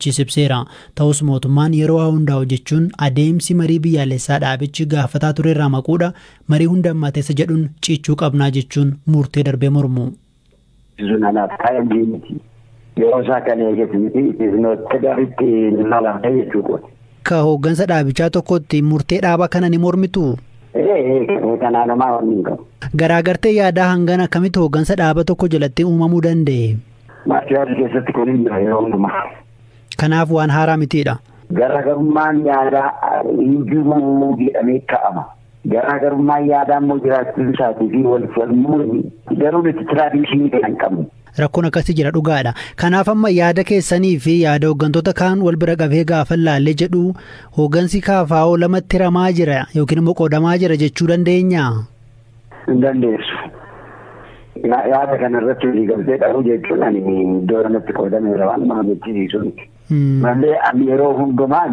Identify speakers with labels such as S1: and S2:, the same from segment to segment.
S1: Ibseera. Ta'us mootummaan yeroo haa hundaa'u jechuun adeemsi marii biyyaalessaa dhaabichi gaafataa turerraa maquudha, marii hunda hammateessa jedhuun cichuu qabnaa jechuun murtee darbee mormu.
S2: Sun anaaf kaayamii miti. Yeroo isaa kan eegatu miti. It is not gaariitti ilaalamte jechuudha.
S1: Akka hooggansa dhaabichaa tokkotti murtee dhaaba kana ni mormitu?
S2: Kanaan homaa wanni hin qabu.
S1: Garaagartee yaadaa hangana akkamitti hooggansa dhaaba tokko jalatti uumamuu danda'e?
S2: Maartii keessatti kun hin jira yeroo hundumaa.
S1: Kanaaf waan haaraa mitiidha.
S2: Garaagarummaan yaadaa hin jiru jedhamee ka'ama. Garaagarummaan yaadaa immoo jiraachuu isaatii fi wal falmuu garuu nuti tradition kana hin qabnu.
S1: Rakkoon akkasii jira, dhugaadha. Kanaaf amma yaada keessanii fi yaada hooggantoota kaan wal bira qabee gaafa laallee jedhu, hooggansi KFO lamatti hiramaa jira yookiin immoo qoodamaa jira jechuu dandeenya?
S2: Hin dandeessu. Yaada kana irratti walii galtee dhabuu jechuun ani iddoo kanatti qoodameera waan nama jechisiisu miti. Malee ani yeroo hundumaa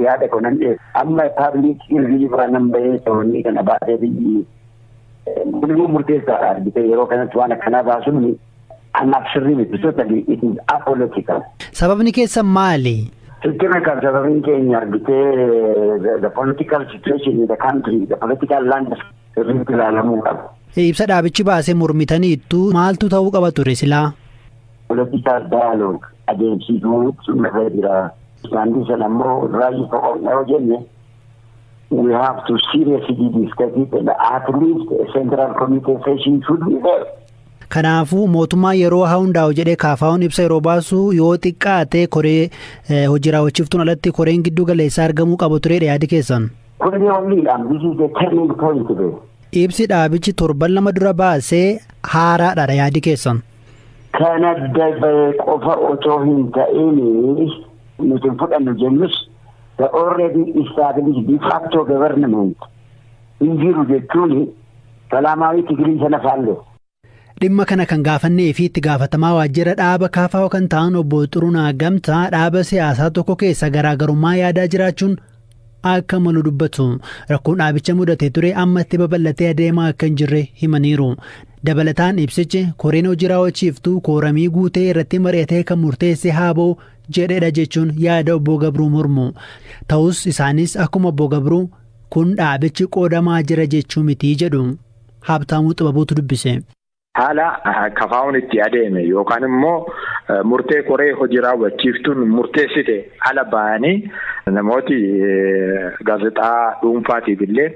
S2: yaada kunan dhiyeessu. Amma public irraa nan bahee to'annii kana baasee biyyi kun immoo murteessaadha, argite, yeroo kanatti waan akkanaa baasuun anaaf sirrii miti. Totally it is apolitical.
S1: Sababni keessan maali?
S2: Sittime kan sababni keenya, argitee, the political situation in the country, the political landscape sirriitti ilaalamuu qaba.
S1: Ibsa dhaabichi baasee mormitaniittu, maaltu ta'uu qaba ture silaa?
S2: Political dialogue adeemsisuu irra jira. Isaan sana immoo raayii tokko yoo jenne, we have to seriously discuss it and at least a central committee session should be there.
S1: Kanaafuu mootummaa yeroo haa hundaa'u jedhee KFO'n ibsa yeroo baasu, yoo xiqqaate koree hojii raawwachiiftuun alatti koreen giddu galeessaa argamuu qabu turedha yaadi keessan.
S2: Kun onlyidhaan, this is the turning point be.
S1: Ibsi dhaabichi torban 2 dura baasee haaraadha yaadi keessan.
S2: Kana dabalee qofa otoo hin ta'in, nuti fudhannu jennus, the already established de facto government hin jiru jechuun ሰላማዊ ትግል sana faalle.
S1: Dhimma kana kan gaafannee fi itti gaafatamaa waajjira dhaaba KFO kan ta'an obbo Xurunaa Gamtaa, dhaaba siyaasaa tokko keessa garaagarummaa yaadaa jiraachuun akka malu dubbatu. Rakkoon dhaabicha mudatee ture ammatti babal'atee adeemaa akka hin jirre himaniiru. Dabalataan ibsichi koreen hojii raawwachiiftuu kooramii guutee irratti mari'atee kan murteesse haa ba'u jedhedha jechuun yaada obbo Gabruu mormu. Ta'us isaanis akkuma obbo Gabruu kun dhaabichi qoodamaa jira jechuu mitii jedhu. Haabtaamuu Xibabuutu dubbise.
S3: Haala KFO'n itti adeeme yookaan immoo murtee koree hojii raawwachiiftuun murteessite ala ba'anii namooti gaazexaa dhuunfaatiif illee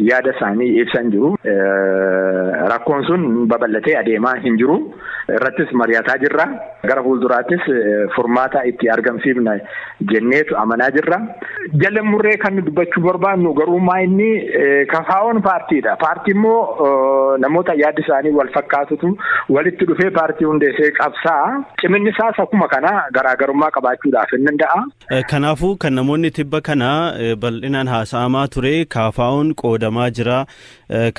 S3: yaada isaanii ibsan jiru. Rakkoon sun babal'atee adeemaa hin jiru. Irrattis mari'ataa jirra. Gara fuulduraattis furmaata itti argamsiifna jenneetu amanaa jirra. Jala murree kan dubbachuu barbaannu garuu maa inni KFO'n paartiidha. Paartii immoo namoota yaaddi isaanii wal fakkaatutu walitti dhufee paartii hundeessee qabsaa. Ciminni isaas akkuma kana garaagarummaa qabaachuudhaaf hin danda'a.
S4: Kanaafuu kan namoonni tibba kana bal'inaan haasa'amaa ture, KFO'n qoodamaa jira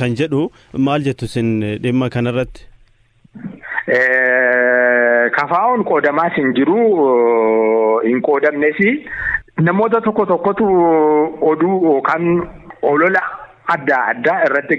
S4: kan jedhu, maal jettu isin dhimma kanarratti?
S3: KFO'n qoodamaas hin jiru, hin qoodamnes. Namoota tokko tokkotu oduu yookaan olola adda addaa irratti